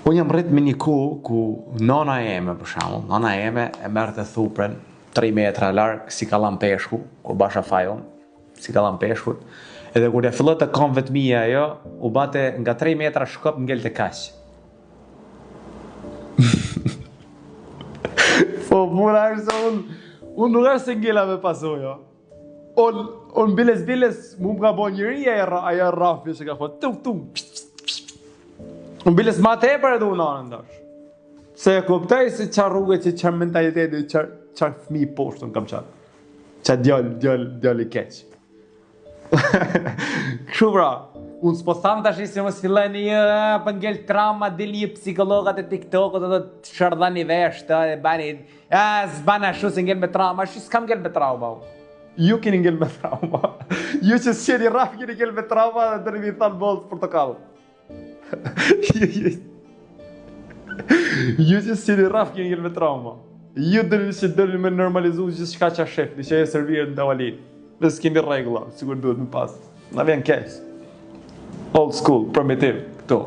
Unë jam rrit me një kohë ku nona eme, për shembull, nona eme e merrte thuprën 3 metra larg si kallam peshku, kur basha faj unë, si kallam peshkut. Edhe kur ja filloi te kamvet mia ajo, u bate nga 3 metra shkop ngelte kaq. po puna është se unë unë nuk është se ngela me pasoja. Un un biles biles mu më ka bo njeri ajo ajo rrafje që ka thonë tung tung. Unë biles ma tepër e du nanën tash. Se e kuptoj se çfarë rrugë që çfarë mentaliteti, çfarë çfarë fëmijë poshtë unë kam qenë. Çfarë djalë, djalë, djalë i keq. Kështu pra, unë s'po tham tash se mos filloni ju, po ngel trauma, dilni ju psikologat e TikTokut edhe të shërdhani vesh të e bani, a s'ban ashtu se ngel me trauma, ashtu s'kam ngel me trauma. unë. Ju keni ngel me trauma. Ju që s'jeni rraf keni ngel me trauma dhe doni mi thanë boll portokall. Ju ju Ju që s'jeni rraf keni ngel me trauma. Ju doni që doni me normalizu gjithçka që shefni, që e serviret në tavolinë. Dhe s'keni rregulla, sikur duhet me pas. Na vjen keq. Old school, primitiv, këto.